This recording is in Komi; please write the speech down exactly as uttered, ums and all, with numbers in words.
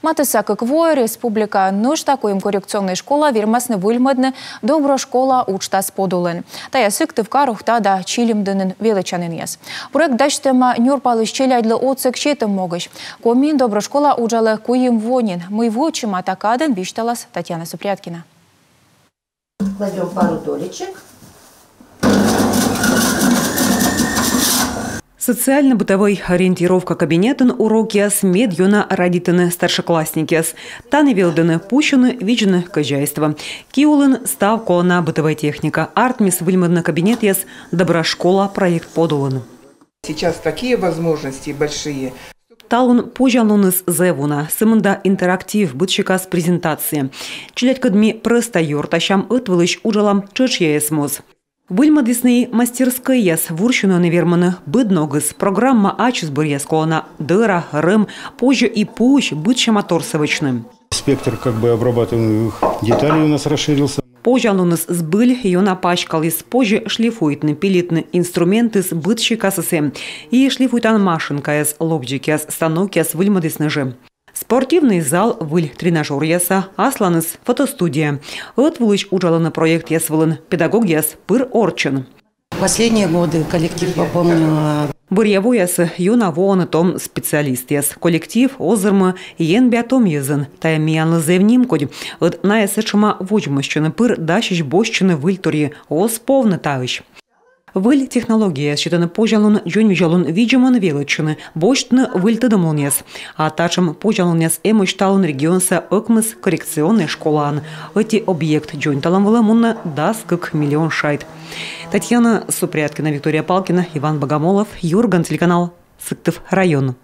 Матысса кык воӧ республикаын нӧшта куим коррекционнӧй школа вермасны выльмӧдны «Добро школа» уджтас подулын. Тайӧ Сыктывкар, Ухта да Чилимдінын велӧдчанінъяс. Проект дасьтӧма нёрпалысь челядьлы отсӧг сетӧм могысь. Комиын «Добро школа» уджалӧ куим во нин. Мый вӧчӧма та кадӧн, висьталас Татьяна Супряткина. Кладём пару долечек. Социально-бытовӧй ориентировка кабинетын урокъяс мед ёна радейтӧны старшеклассникъяс. Тані велӧдӧны пусьыны, видзны кӧзяйство. Ки улын став колана бытӧвӧй техника. Артмис выльмӧдны кабинетъяс «Добра школа» проект подулын. Сейчас такие возможности большие. Талун позянлуныс зэв уна, сымында интерактив, быдсикас презентация. Челядькӧд ми прӧста ёртасям, ӧтвылысь уджалам тшӧтшъяяс моз. Выльмӧдісны и мастерскӧйяс, вурсьыны ӧні вермӧны быд ногыс. Программа ачыс бӧръяс колана: дӧра, рӧм, позьӧ и пуысь быдсяма торсӧ вӧчны. Спектр как бы обрабатываемых деталей у нас расширился. Позянлуныс збыль ёна паськаліс. Позьӧ шлифуйтны, пилитны, инструментыс быдсикасыс эм. И шлифуйтан машинкаяс, лобзикъяс, станокъяс выльмӧдісны жӧ. Спортивнӧй зал, выль тренажёръяса, асланыс фотостудия. Ӧтвылысь уджалӧны проектъяс вылын, педагогъяс пыр орччӧн. Последние годы коллектив пополнила. Бӧръя воясӧ ёна воӧны том специалистъяс. Коллектив озырмӧ енбиа том йӧзӧн. Тайӧ миянлы зэв нимкодь. Ӧд найӧ сэтшӧма водзмӧстчӧны, пыр дасьӧсь босьтчыны выльторйӧ, оз повны таысь. Выль технологияяс сетӧны позянлун дзоньвидзалун видзӧмӧн велӧдчыны, босьтны выль тӧдӧмлунъяс. А татшӧм позянлунъяс эмӧсь талун регионса ӧкмыс коррекционнӧй школаын. Ӧти объект дзоньталӧм вылӧ мунӧ дас кык миллион шайт. Татьяна Супряткина, Виктория Палкина, Иван Богомолов, «Юрган» телеканал, Сыктыв район.